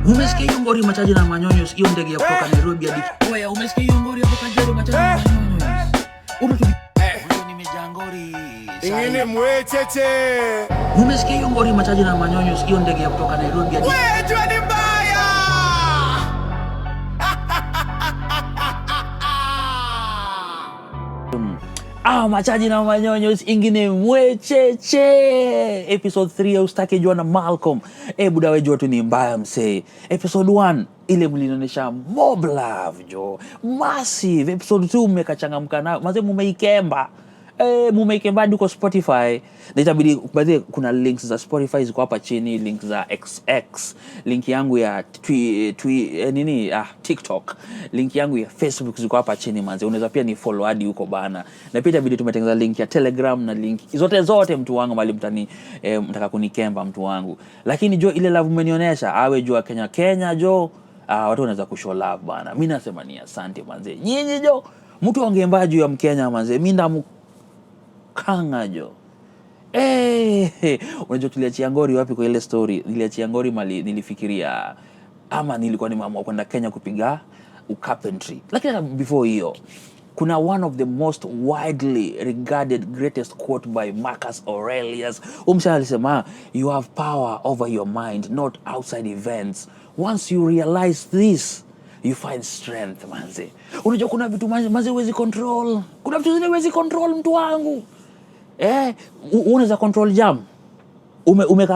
Umesikia hiyo ngori machaji na manyonyo, hiyo ndege ya kutoka Nairobi hadi Oya, umesikia hiyo ngori hapo Kajiado machaji na manyonyo? Utu tu nimejaa ngori. Ingine mwecheche. Umesikia hiyo ngori machaji na manyonyo, hiyo ndege ya kutoka Nairobi hadi Wewe ni mbaya. Ah, machaji na manyonyo ingine mwecheche episode 3 ya Ustake Jua na Malcolm. Eh, buda wewe jua tu ni mbaya msee. Episode 1 ile mlinionyesha mob love jo. Massive. Episode 2 mmekachangamka nayo. Mazee mumeikemba. Eh, mumeikemba hadi kwa Spotify. Na itabidi by kuna links za Spotify ziko hapa chini, link za XX, link yangu ya twi, twi, nini TikTok, link yangu ya Facebook ziko hapa chini manze. Unaweza pia ni follow hadi huko bana. Na pia itabidi tumetengeneza link ya Telegram na link zote zote, mtu wangu mali mtani mtaka kunikemba mtu wangu. Lakini jo ile love umenionyesha, awe jua Kenya Kenya jo, watu wanaweza kushow love bana. Mimi nasema ni asante manze. Nyinyi jo, mtu ongemba juu ya Mkenya manze, mimi ndamkanga jo. Eh, unajua tuliachia ngori wapi kwa ile story? Niliachia ngori mali nilifikiria ama nilikuwa nimeamua kwenda Kenya kupiga ucarpentry. Lakini hata before hiyo kuna one of the most widely regarded greatest quote by Marcus Aurelius. Umsha alisema, you have power over your mind, not outside events. Once you realize this, you find strength manze. Unajua kuna vitu manze huwezi control. Kuna vitu zile huwezi control mtu wangu. Eh, unaweza control jam.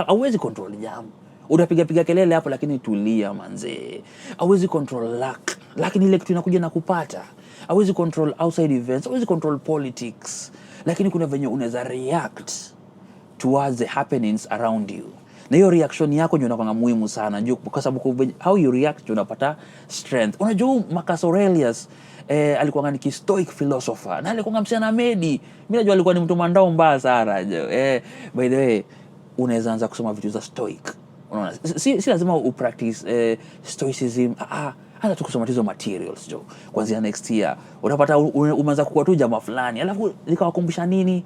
Hauwezi control jam. Utapiga piga kelele hapo lakini tulia manze. Hauwezi control luck. Lakini ile kitu inakuja na kupata. Hauwezi control outside events, hauwezi control politics. Lakini kuna venye unaweza react towards the happenings around you. Na hiyo reaction yako ndio inakuwa muhimu sana juu kwa sababu how you react ndio unapata strength. Unajua huyu Marcus Aurelius alikuwa ni stoic philosopher na alikuwa msichana medi. Mimi najua alikuwa ni mtu mandao mbaya sana jo. By the way, unaweza anza kusoma vitu za stoic. Unaona, si lazima upractice stoicism. Anza tu kusoma hizo materials jo. Kuanzia next year utapata umeanza kukua tu jamaa fulani. Alafu nikawakumbusha nini?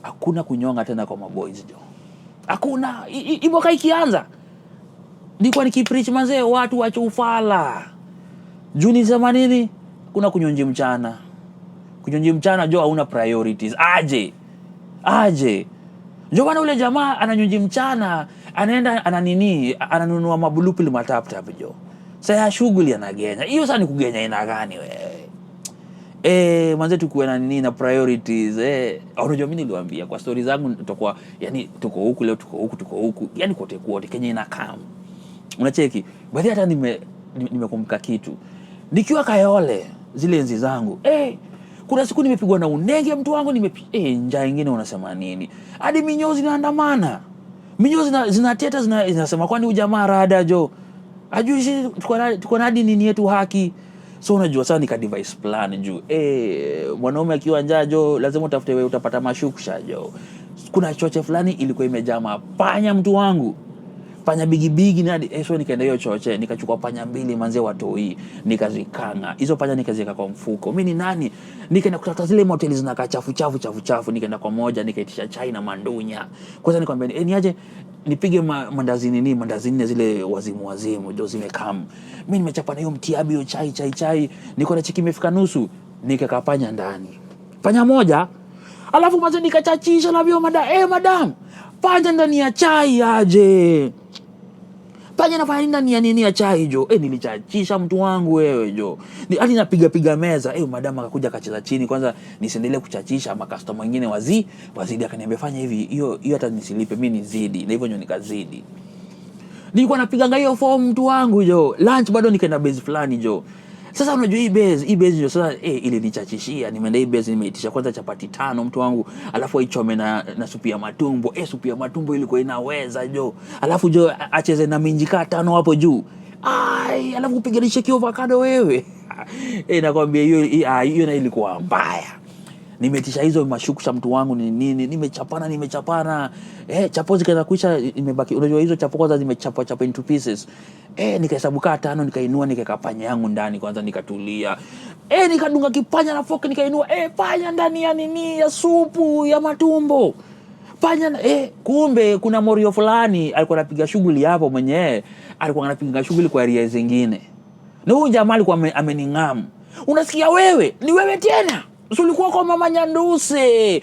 Hakuna kunyonga tena kwa maboys jo. Hakuna. Hii mwaka ikianza nilikuwa nikipreach manze watu wache ufala. Juu nisema nini? Kuna kunyonji mchana. Kunyonji mchana jo hauna priorities. Aje. Aje. Ndio maana ule jamaa ananyonji mchana, anaenda ana nini, ananunua mabulupili matap tap jo. Sasa ya shughuli anagenya. Hiyo sasa ni kugenya ina gani wewe? Manze tukuwe na nini na priorities. Unajua mimi niliwaambia kwa stories zangu tutakuwa yani tuko huku leo, tuko huku, tuko huku. Yani kote kote Kenya ina come. Unacheki? Baadhi hata nimekumbuka kitu. Nikiwa Kayole zile enzi zangu. Kuna siku nimepigwa na unenge mtu wangu, njaa ingine unasema nini? Hadi minyoo zinaandamana. Minyoo zinateta zinasema kwani huyu jamaa rada jo. Ajui sisi tuko na hadi nini yetu haki. So unajua sasa nika device plan juu. Mwanaume akiwa njaa jo lazima utafute wewe utapata mashuksha jo. Kuna choche fulani ilikuwa imejaa mapanya mtu wangu. Panya bigi bigi na so nikaenda hiyo choche nikachukua panya mbili manze watoi nikazikanga. Hizo panya nikaziweka kwa mfuko. Mimi ni nani? Nikaenda kutafuta zile hoteli zinakaa chafu chafu chafu chafu, nikaenda kwa moja nikaitisha chai na mandunya. Kwanza nikamwambia niaje nipige mandazi nini, mandazi nne zile wazimu wazimu ndio zimekam. Mimi nimechapa na hiyo mtiabi hiyo chai chai chai, niko na chiki imefika nusu, nikaweka panya ndani. Panya moja. Alafu manze nikachachisha na vyo madam, panya ndani ya chai aje. Panya nafanya nini ndani ya nini ya chai jo? Nilichachisha mtu wangu wewe jo. Ni hadi napiga piga meza. Madam akakuja akacheza chini kwanza nisiendelee kuchachisha ama customer wengine wazidi, akaniambia fanya hivi, hiyo hiyo hata nisilipe mimi nizidi. Na hivyo ndio nikazidi. Nilikuwa napiganga hiyo form mtu wangu jo. Lunch bado nikaenda base fulani jo. Sasa unajua hii base ndio sasa ilinichachishia. Nimeenda hii base nimeitisha kwanza chapati 5 mtu wangu, alafu aichome na supu ya matumbo. Supu ya matumbo ilikuwa inaweza jo. Alafu jo acheze na minji kaa 5 hapo juu. Ai, alafu upiganishe kio avocado wewe. Nakwambia hiyo na ilikuwa mbaya. Nimeitisha hizo mashukusha mtu wangu ni nini, nimechapana, nimechapana. Chapo zikaanza kuisha, imebaki. Unajua hizo chapo kwanza zimechapwa chapa into pieces. Nikahesabu kaa 5, nikainua, nikaweka panya yangu ndani kwanza, nikatulia. Nikadunga kipanya na fork, nikainua. Panya ndani ya nini, ya supu ya matumbo. Panya kumbe kuna morio fulani alikuwa anapiga shughuli hapo mwenyewe, alikuwa anapiga shughuli kwa area zingine, na huyu jamaa alikuwa amening'amu. Unasikia wewe, ni wewe tena, si ulikuwa kwa mama Nyanduse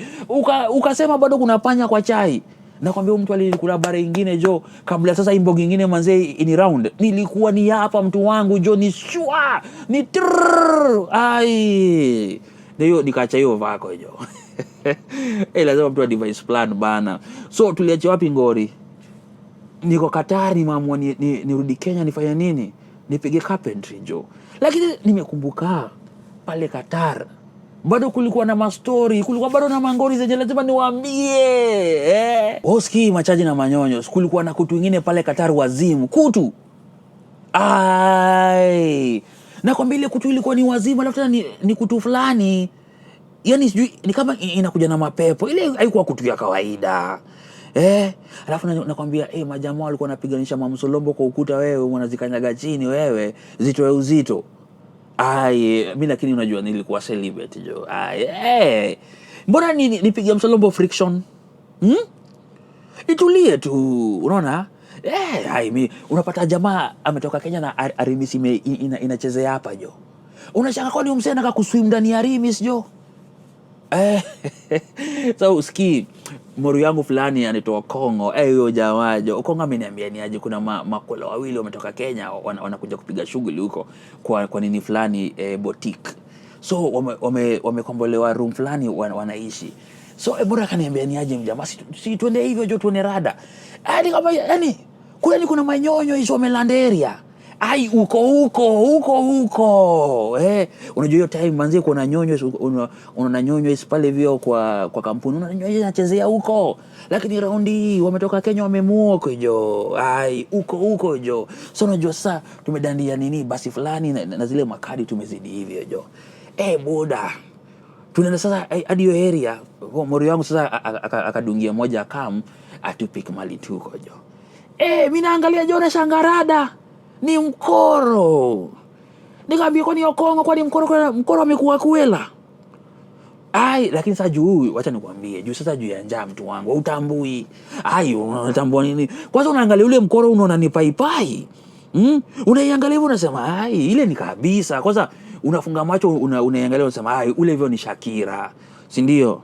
ukasema bado kuna panya kwa chai. Nakwambia huyu mtu alikula bare ingine jo, kabla sasa imbogi ingine manzee ini round, nilikuwa ni hapa mtu wangu jo, ni shwa ni trrrr, ai na hiyo nikaacha hiyo vako jo. Lazima mtu advise plan bana. So tuliacha wapi ngori? Niko Katari, nimeamua nirudi Kenya nifanye nini? Nipige carpentry jo. Lakini nimekumbuka pale Qatar bado kulikuwa na mastori, kulikuwa bado na mangori zenye lazima niwaambie. Oski machaji na manyonyo, kulikuwa na kutu ingine pale Qatar wazimu, kutu. Ai. Nakwambia ile kutu ilikuwa ni wazimu, alafu tena ni kutu fulani. Yaani sijui ni kama inakuja na mapepo. Ile haikuwa kutu ya kawaida. Alafu nakwambia majamaa walikuwa wanapiganisha mamsolombo kwa ukuta, wewe wanazikanyaga chini wewe, zitoe uzito. Ai, mi lakini unajua nilikuwa celibate jo. Ai, mbona nipige msolombo friction? Itulie tu, unaona? Ai, mi unapata jamaa ametoka Kenya na Arimis inachezea hapa jo. Unashanga kwani huyu msee anataka kuswim ndani ya Arimis jo? So usikii moru yangu fulani anatoa Kongo. Huyo jamaa jo. Kongo ameniambia ni aje kuna makwela wawili wametoka Kenya wanakuja kupiga shughuli huko kwa nini fulani boutique. So wamekombolewa room fulani wanaishi. So bora akaniambia ni aje mjamaa, si tuende hivyo jo, tuone rada. Kama yani kule ni kuna manyonyo hizo wameland area. Ai, uko huko huko huko. Unajua hiyo time manzi kuna nyonyo, unaona nyonyo hizo pale hivyo kwa kampuni, unaona nyonyo inachezea huko. Lakini raundi hii wametoka Kenya wamemuoko jo. Ai, huko huko jo. So unajua sasa tumedandia nini basi fulani na zile makadi tumezidi hivyo jo. Buda. Tunaenda sasa hadi hiyo area. Mori wangu sasa akadungia moja kam atupik mali tuko jo. Mimi naangalia jo na shangarada. Ni mkoro. Nikamwambia kwani Okongo, kwani mkoro, kwani mkoro amekuwa kwela? Ai, lakini sasa juu, wacha nikwambie, juu sasa juu ya njaa mtu wangu, hutambui. Ai, unatambua nini? Kwanza unaangalia ule mkoro unaona ni paipai. Unaiangalia hivyo unasema, ai, ile ni kabisa. Kwanza unafunga macho unaiangalia unasema, ai, ule hivyo ni Shakira. Si ndio?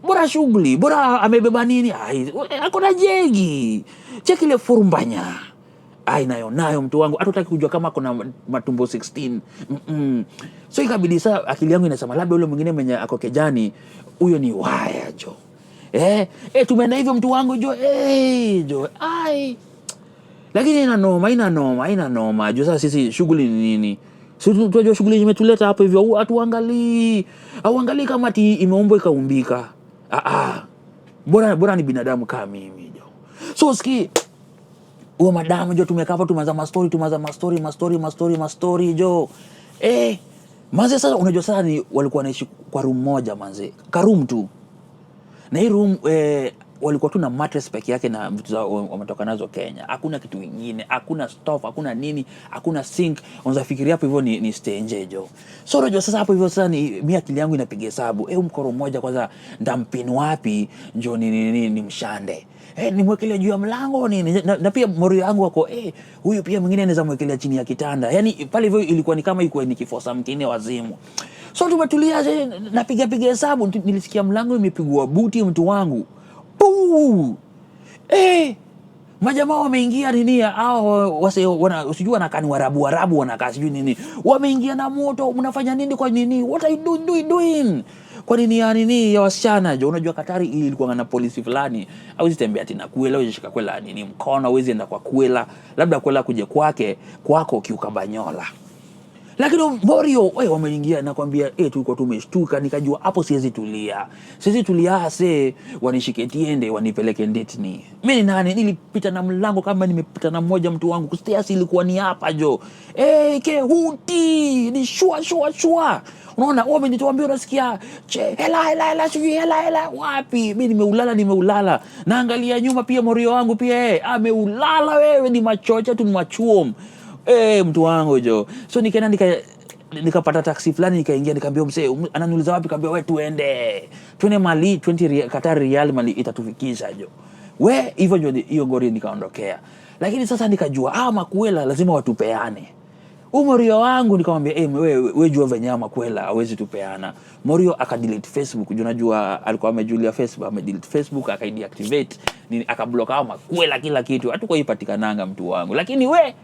Bora shughuli, bora amebeba nini? Ai, ako na jegi. Cheki ile furumbanya. Ai, nayo nayo mtu wangu, hata hutaki kujua kama kuna matumbo 16. So ikabidi sasa akili yangu inasema labda yule mwingine mwenye ako kejani, huyo ni waya jo. Tumeenda hivyo mtu wangu jo. Jo. Ai. Lakini ina noma, ina noma, ina noma. Jo sasa sisi shughuli ni nini? Si tunajua shughuli imetuleta hapo hivyo, hatuangalii. Hauangalii kama ati imeumbwa ikaumbika. Bora ni binadamu kama mimi jo. So ski huo madamu jo, tumekaa hapo tumeanza mastori, tumeanza mastori, mastori, mastori, mastori jo. Manze sasa unajua sasa ni walikuwa wanaishi kwa room moja manze. Ka room tu. Na hii room walikuwa tu na mattress peke yake na vitu zao wametoka nazo Kenya. Hakuna kitu kingine, hakuna stove, hakuna nini, hakuna sink. Unaweza fikiria hapo hivyo ni stay nje jo. So unajua sasa hapo hivyo sasa ni mimi akili yangu inapiga hesabu. Mkoro mmoja kwanza ndampin wapi njo ni mshande. Nimwekelee juu ya mlango nini? Na pia mori yangu wako, huyu pia mwingine anaweza mwekelea chini ya kitanda. Yaani pale hivyo ilikuwa ni kama ilikuwa ni kifosa mkine wazimu. So tumetulia, napiga piga hesabu, nilisikia mlango imepigwa buti mtu wangu. Puu! Majamaa wameingia nini hao wase wana sijui wanakaa ni Waarabu, Waarabu wanakaa sijui nini. Wameingia na moto, mnafanya nini kwa nini? What are you doing? Kwa nini ya nini ya wasichana jo? Unajua Katari ilikuwa na polisi fulani. Hauwezi tembea tena kwela, huwezi shika kwela nini mkono, huwezi enda kwa kwela, labda kwela kuje kwake, kwako kiukabanyola. Lakini Morio, wameingia nakwambia, tulikuwa tumeshtuka, nikajua hapo siwezi tulia. Siwezi tulia ase wanishike tiende wanipeleke ndetni. Mimi ni nani? Nilipita na mlango kama nimepita na mmoja mtu wangu. Stairs ilikuwa ni hapa jo. Ke huti ni shua shua shua. Unaona, wao wamenitoa unasikia che hela hela hela sijui hela hela wapi? Mimi nimeulala, nimeulala. Naangalia nyuma pia Morio wangu pia ameulala wewe, ni machocha tu ni machuom. Mtu wangu jo. So nikaenda Nikapata taxi fulani, nikaingia, nikaambia msee, ananiuliza wapi, kaambia we tuende twende mali 20 Qatar rial mali itatufikisha jo. We hivyo ndio hiyo gori nikaondokea. Lakini sasa nikajua makuela lazima watupeane. Huu morio wangu nikamwambia, hey, we jua venye hawa makwela hawezi tupeana. Morio akadelete Facebook juu najua alikuwa amejulia Facebook, amedelete Facebook, akaideactivate nini, akablock hao makwela kila kitu. Hatukuwa ipatikananga mtu wangu. Lakini we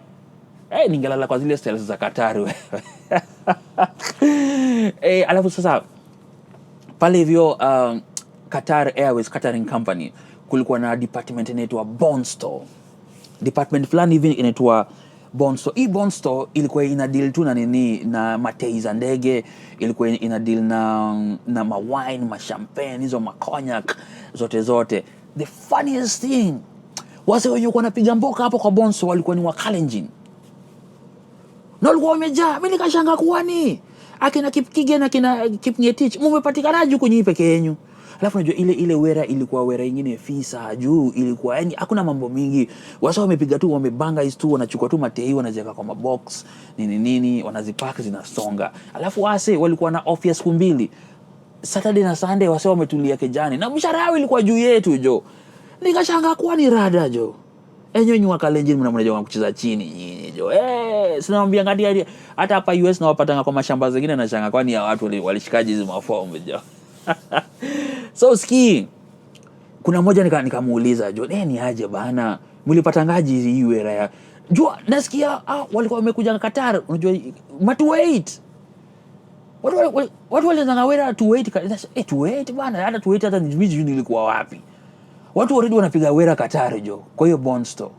ningelala kwa zile styles za Qatar we. Alafu sasa pale hivyo Qatar Airways Catering Company kulikuwa na department inaitwa Bond Store. Department fulani hivi inaitwa Bond Store. Hii Bond Store ilikuwa ina deal tu na nini, na matei za ndege, ilikuwa ina deal na ma wine, ma champagne, hizo ma cognac zote zote. The funniest thing, wase wenye walikuwa wanapiga mboka hapo kwa Bond Store walikuwa ni wa Kalenjin. Na walikuwa wamejaa. Mimi nikashangaa kwani akina Kipkige na akina Kipngetich mumepatikanaje huko nyinyi peke yenu? Alafu unajua ile wera ilikuwa wera ingine fisa juu ilikuwa yani hakuna mambo mingi. Wasa wamepiga tu, wamebanga hizi tu, wanachukua tu matei wanaziweka kwa mabox nini nini, wanazipack zinasonga. Alafu wase walikuwa na off ya siku mbili. Saturday na Sunday wase wametulia kejani na mshahara yao ilikuwa juu yetu jo. Nikashangaa kwani rada jo. Enyo nyinyi wa Kalenjin mnajua kucheza chini nyinyi jo. Sinawaambia ngadi hadi hata hapa US nawapatanga kwa mashamba zingine na shanga kwani ya watu walishikaje hizi mafomu jo. So ski kuna mmoja nikamuuliza jo, ni aje bana, mlipatangaje hizi wera ya jua? Nasikia walikuwa wamekuja Qatar, unajua matu wait. Watu walianza wera to wait, to wait bana, hata to wait hata mimi sijui nilikuwa wapi. Watu already wanapiga wera Qatar jo, kwa hiyo Bond Store.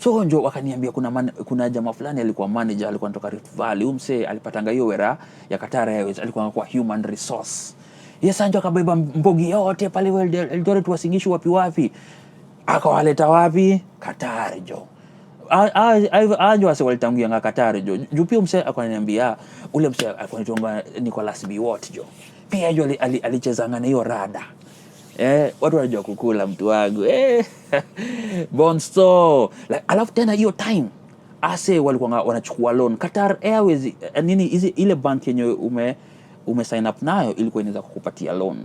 So njo wakaniambia kuna jamaa fulani alikuwa manager, alikuwa anatoka Rift Valley. Huyu msee alipatanga hiyo wera ya Qatar Airways, alikuwa kwa human resource. Yes, anjo akabeba mbogi yote pale Eldoret, Uasin Gishu, wapi wapi. Akawaleta wapi? Qatar jo. Anjo wase walitangulia nga Qatar jo. Juu pia msee akaniambia ule msee alikuwa anaitwa Nicholas Biwott jo. Pia jo alichezanga na hiyo rada. Watu wanajua kukula mtu wangu. Bond Store. Like, alafu tena hiyo time ase walikuwa wanachukua loan Qatar Airways, nini hizi, ile bank yenye ume sign up nayo ilikuwa inaweza kukupatia loan.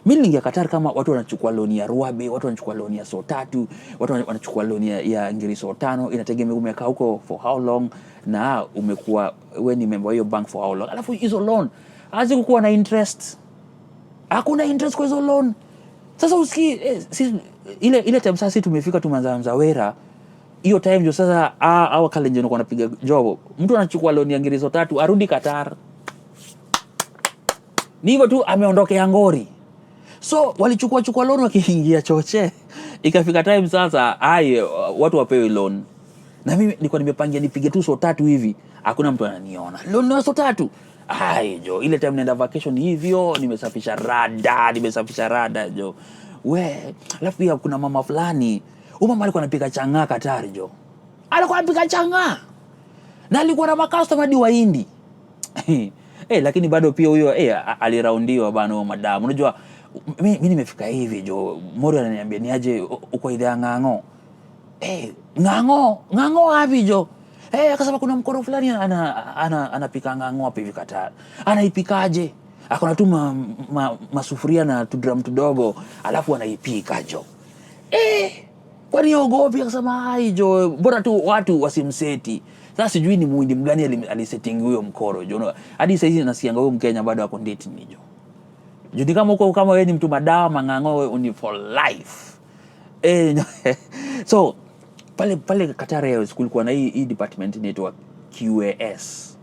Mimi niliingia Qatar kama watu wanachukua loan ya Ruabe, watu wanachukua loan ya so tatu, watu wanachukua loan ya ngiri so tano, inategemea umekaa huko for how long na umekuwa we ni member wa hiyo bank for how long. Alafu hizo loan hazikukuwa na interest. Hakuna interest kwa hizo loan. Sasa usikii, si, ile time sasa tumefika tumeanza mzawera. Hiyo time ndio sasa hawa Kalenjin walikuwa wanapiga job. Mtu anachukua loan ya ngiri so tatu arudi Qatar. Ni hivyo tu ameondokea ngori. So walichukua chukua loan wakiingia choche. Ikafika time sasa ai watu wapewe loan. Na mimi nilikuwa nimepangia nipige tu so tatu hivi. Hakuna mtu ananiona. Loan ni so tatu. Ai jo, ile time naenda vacation hivyo nimesafisha rada, nimesafisha rada jo. We, alafu pia kuna mama fulani. Huyu mama alikuwa anapika chang'aa Qatar jo. Alikuwa anapika chang'aa. Na alikuwa na makastoma hadi Wahindi. Lakini bado pia huyo aliraundiwa bana huyo madamu. Unajua mi nimefika hivi jo. Mori ananiambia niaje uko idhaa ya Ng'ang'o. Ng'ang'o, Ng'ang'o wapi jo? Akasema kuna mkoro fulani anapika ng'ang'o hapa hivi Qatar. Anaipikaje? Akona tu masufuria na tudrum tudogo, alafu anaipika jo. Kwani ogopi? Akasema ai jo, bora tu watu wasimseti. Sasa sijui ni muhindi mgani alisetting huyo mkoro jo. Hadi sasa hizi nasikianga huyo Mkenya bado ako ndetini jo. Juu ni kama uko kama wewe ni mtu madawa mang'ang'o, wewe ni for life. So pale Qatar Airways kulikuwa na hii department inaitwa QAS.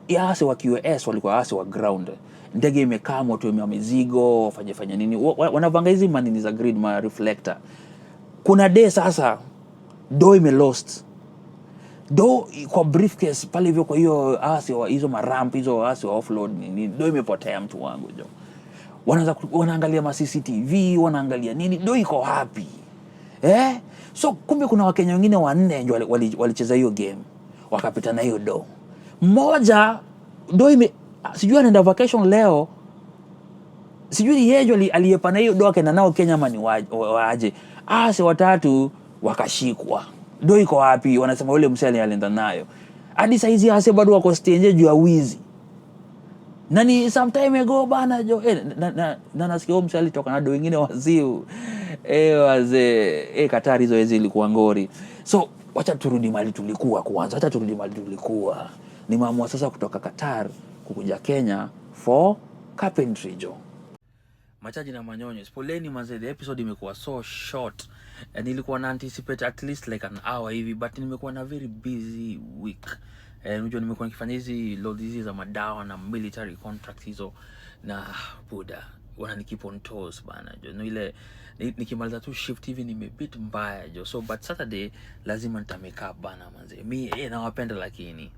Ya wase wa QAS walikuwa wase wa ground. Ndege imekaa moto ya mizigo, fanye fanye nini. Wanavanga hizi manini za grid, ma reflector. Kuna day sasa do ime lost. Do kwa briefcase pale hivyo, kwa hiyo asi wa hizo maramp hizo asi wa offload nini, do imepotea mtu wangu jo. Wanaanza wanaangalia ma CCTV, wanaangalia nini, do iko wapi? So kumbe kuna Wakenya wengine wanne ndio walicheza hiyo game. Wakapita na hiyo do. Mmoja do ime, sijui anaenda vacation leo. Sijui ni yeye aliyepa na hiyo do akaenda nao Kenya ama ni waaje. Si watatu wakashikwa. Do iko wapi? Wanasema yule msee alienda nayo. Hadi saizi ase bado wako stenje juu ya wizi. Na ni some time ago bana jo, na nasikia huyo msee alitoka na do wengine waziu. Wazee, Qatar hizo hizi ilikuwa ngori. So wacha turudi mali tulikuwa kwanza, wacha turudi mali tulikuwa. Nimeamua sasa kutoka Qatar kukuja Kenya for carpentry jo. Machaji na manyonyo, poleni manze, the episode imekuwa so short. Nilikuwa na anticipate at least like an hour hivi, but nimekuwa na very busy week. Unajua nimekuwa nikifanya hizi load hizi za madawa na military contracts hizo, na buda wanani keep on toes bana jo. No, ile nikimaliza tu shift hivi nimebit mbaya jo. So but Saturday lazima nita make up bana manze. Mi nawapenda lakini